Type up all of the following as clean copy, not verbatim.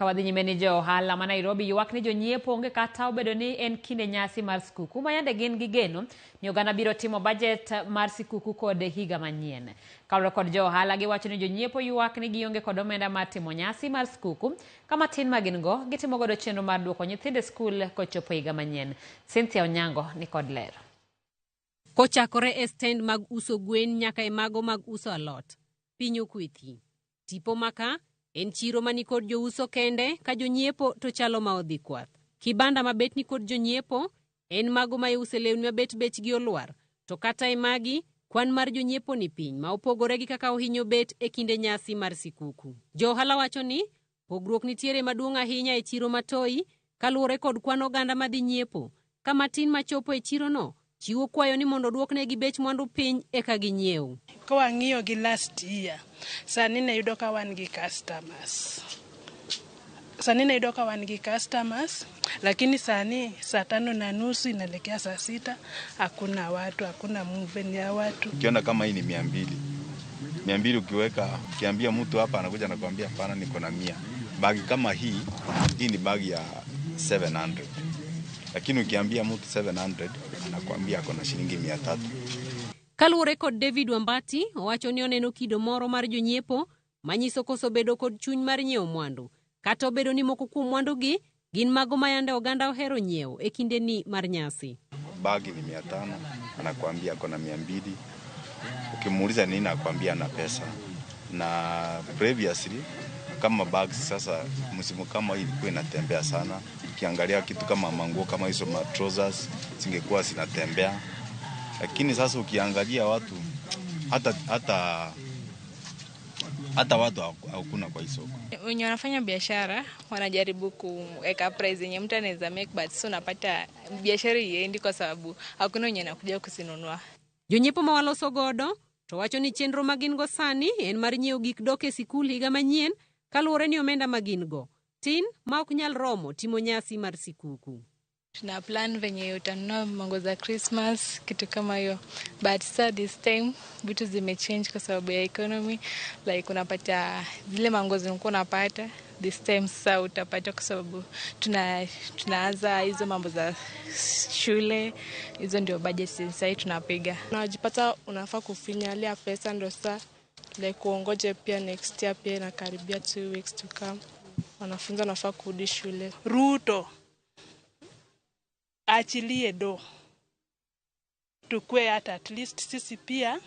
Ka wadhi nyime ni jo ohala ma Nairobi ywak ni jonyiepo onge kata obedo ni en kinde nyasi mar skuku ma yande gin gi geno ni oganda biro timo bajet mar sikuku kod higa manyien. Kaluwore kod jo ohala giwacho ni jonyiepo ywak ni gionge kod omenda mar timo nyasi mar skuku ka matin ma gin go gitimo godo chenro mar duoko nyithindo e skul kochopo higa manyien. Cynthia Onyango ni kod ler. Kochakore e stend mag uso gwen nyaka e mago mag uso alot, piny okwethi. Tipo maka en chiro mani kod jouso kende ka jonyiepo to chalo ma odhi kwath. Kibanda mabet ni kod jonyiepo en mago ma iuse lewni mabet bechgi olwar, to kata e magi kwan mar jonyiepo ni piny ma opogore gi kaka ohinyo bet e kinde nyasi mar sikuku. Jo ohala wacho ni pogruok nitiere maduong' ahinya e chiro ma Toi kaluwore kod kwan oganda madhi nyiepo, ka matin machopo e chirono chiwo kwayo ni mondo oduoknegi bech mwandu piny eka ginyiew. Ka wang'iyo gi last year, sani ne yudo ka wan gi customers. Sani ne yudo ka wan gi customers, lakini sani saa 5:30 inaelekea saa 6 hakuna watu, hakuna movement ya watu. Ukiona kama hii ni 200. 200 ukiweka, ukiambia mtu hapa anakuja anakuambia hapana, niko na 100. Bagi kama hii, hii ni bagi ya 700. Lakini ukiambia mtu 700 anakuambia ako na shilingi 300. Kaluwore kod David Wambati, owacho ni oneno kido moro mar jonyiepo manyiso koso bedo kod chuny mar nyiewo mwandu, kata obedo ni moko kuom mwandugi gin mago ma yande oganda ohero nyiewo e kindeni mar nyasi. Bagi ni 500, anakuambia ako na 200. Ukimuuliza nini anakuambia ana pesa. Na previously kama bags sasa msimu kama hii ilikuwa inatembea sana. Ukiangalia kitu kama manguo kama hizo ma trousers zingekuwa zinatembea. Lakini sasa ukiangalia watu hata watu hakuna kwa hii soko. Wenye wanafanya biashara wanajaribu kuweka price yenye mtu anaweza make, but so unapata biashara iendi kwa sababu hakuna wenye anakuja kuzinunua. Jonyiepo ma waloso godo to wacho ni chenro ma gin go sani en mar nyiewo gik dok e sikul higa manyien kaluwore ni omenda ma gin go tin ma ok nyal romo timo nyasi mar sikuku. Tuna plan venye utanunua manguo za Christmas, kitu kama hiyo. But sasa this time vitu zimechange kwa sababu ya economy. Like unapata zile manguo zilikuwa unapata this time sasa utapata kwa sababu tunaanza hizo mambo za shule, hizo ndio budget sasa tunapiga. Unajipata unafaa kufinyalia pesa ndio sasa like uongoje pia next year pia inakaribia 2 weeks to come. Wanafunzi wanafaa kurudi shule. Ruto achilie do tukue hata at least sisi pia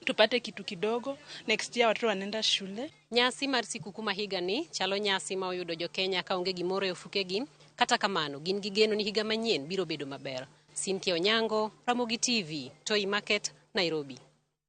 tupate kitu kidogo next year watoto wanaenda shule. Nyasi mar sikuku ma higani chalo nyasi ma oyudo jo Kenya ka onge gimoro e ofukegi, kata kamano gin gi geno ni higa manyien biro bedo maber. Cynthia Onyango, Ramogi TV, Toi Market, Nairobi.